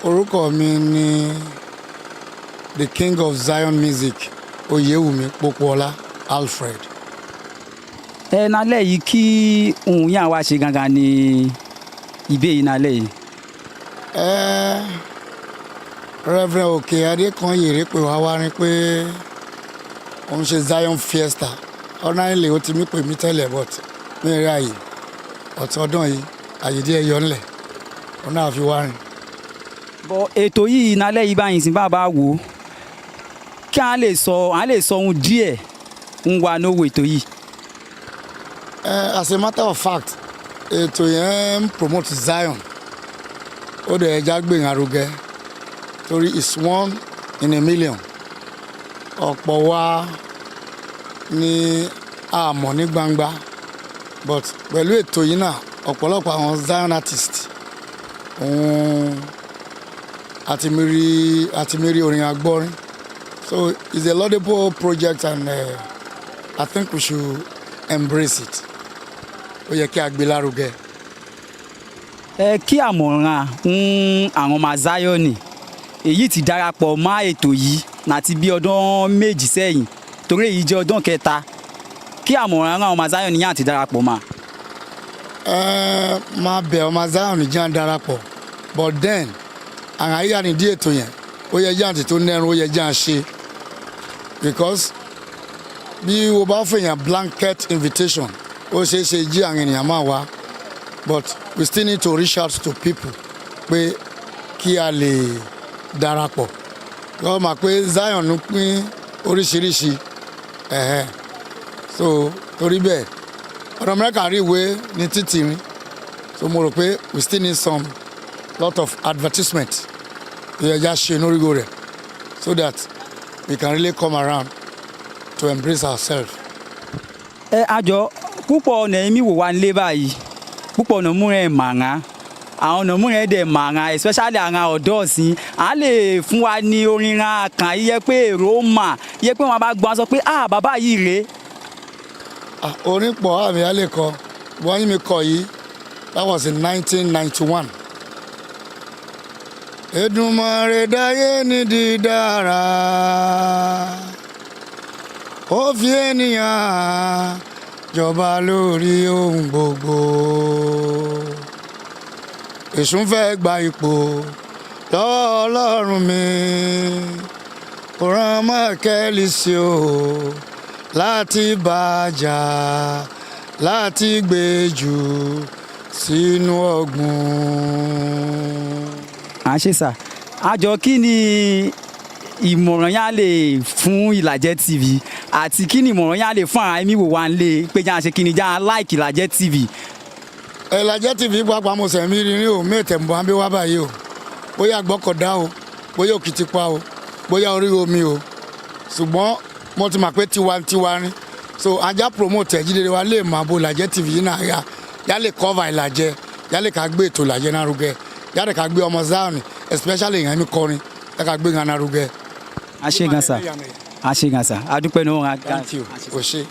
Orúkọ mi ni the King of Zion Music, Oyewumi Pópóọlá Alfred. Ẹ nálẹ̀ yìí, kí ohun yà wá ṣe gangan ní ibẹ̀ yìí nálẹ̀ yìí? Ẹ Reverend Òkè Adékanyèrè pè wá wá ní pé òun ṣe Zion Fiesta. Ordinarily, ó ti mí pè mí tẹ́lẹ̀, but mi rí àyè ọ̀tún. Ọdún yìí, àyè díẹ̀ yọ ńlẹ̀, òun náà fi wá rìn. Bọ ètò yìí nálẹ̀ yìí báyìí sí, bàbá wò ó, kí à lè sọ ohun díẹ̀ ń wà lówó ètò yìí? As a matter of fact, ètò yẹn ń promote Zion. Ó dẹ̀ ẹja gbé arugẹ torí it's one in a million. Ọ̀pọ̀ wa ni a mọ̀ ní gbangba, but pẹ̀lú ètò yìí náà, ọ̀pọ̀lọpọ̀ àwọn Zion artist òun àti mìírí orin agbọ́rin. So it's a laudable project and I think we should embrace it. Ó yẹ kí a gbé lárugẹ. Ẹ kí àmọ̀ràn ń àwọn ọmọ Zion èyí ti darapọ̀ mọ́ ètò yìí láti bí ọdún 2 sẹ́yìn, torí èyí jẹ́ ọdún kẹta. Kí àmọ̀ràn àwọn ọmọ Zion yẹn àti darapọ̀ mọ́? Ẹ máa bẹ̀ ọmọ Zion jẹ́ à ń darapọ̀, but then àwọn ayé ànídí ètò yẹn, ó yẹ jẹ́ àǹtí tó nẹ́run, ó yẹ jẹ́ à ń ṣe, because bí o bá fèèyàn blanket invitation, ó ṣeé ṣe jí àwọn ènìyàn máa wá, but we still need to reach out to people pé kí a lè darapọ̀. Wọ́n mọ̀ pé Zion ń pín oríṣiríṣi ẹ̀hẹ́n. So torí bẹ́ẹ̀, ọ̀nà Amẹ́ríkà rí ìwé ní títì rí, so mo rò pé we still need some lot of advertisement ìyẹn ṣe lórígo rẹ̀ so that we can really come around to embrace ourselves. Ẹ àjọ púpọ̀ ọ̀nà èmi wò wá nílé báyìí, púpọ̀ ọ̀nà múrẹ̀ màrán, àwọn ọ̀nà múrẹ̀ dẹ̀ màrán, especially àwọn ọ̀dọ́ ọ̀sìn. À lè fún wa ní orin ran kàn yẹ pé èrò mà yẹ pé wọn bá gbọ́n sọ pé, "Ah, bàbá yìí rèé." Ah, orin pọ̀ àmì alẹ́ kọ. Wọ́n yín mi kọ yìí, that was in 1991. Èdùmàrè dáyé ní dídára, ó fi ènìyàn jọba lórí ohun gbogbo. Èṣù ń fẹ́ gba ipò lọ́wọ́ Ọlọ́run mi, kò rán Mákẹ́lì sí o láti bàjá, láti gbé jù sínú ọ̀gbun. À ń ṣe sà. Àjọ, kí ni ìmọ̀ràn yẹn á lè fún Ìlàjẹ TV, àti kí ni ìmọ̀ràn yẹn á lè fún àwọn ẹ̀mí wò wá ń lé pé já ṣe kí ni já like Ìlàjẹ TV? Ìlàjẹ TV pàápàá, mo sẹ̀mí rí ní o mẹ́tẹ̀ ń bọ̀ àbí wá báyìí o, bóyá Gbọ́kọ̀dá o, bóyá Òkìtìpa o, bóyá orí omi o, ṣùgbọ́n mo ti mọ̀ pé tiwantiwa ni. So ajá promote ẹ̀ jíde wa lè máa bo Ìlàjẹ TV yìí náà yá yá lè cover Ìlàjẹ, yá lè ká gbé ètò Ìlàjẹ lárugẹ, yá lè ká gbé ọmọ Zion, especially ìyẹn mi kọrin, yá ká gbé yẹn lárugẹ. A ṣe gan sa, a ṣe gan sa, a dúpẹ́ ní wọn. Thank you, o ṣe.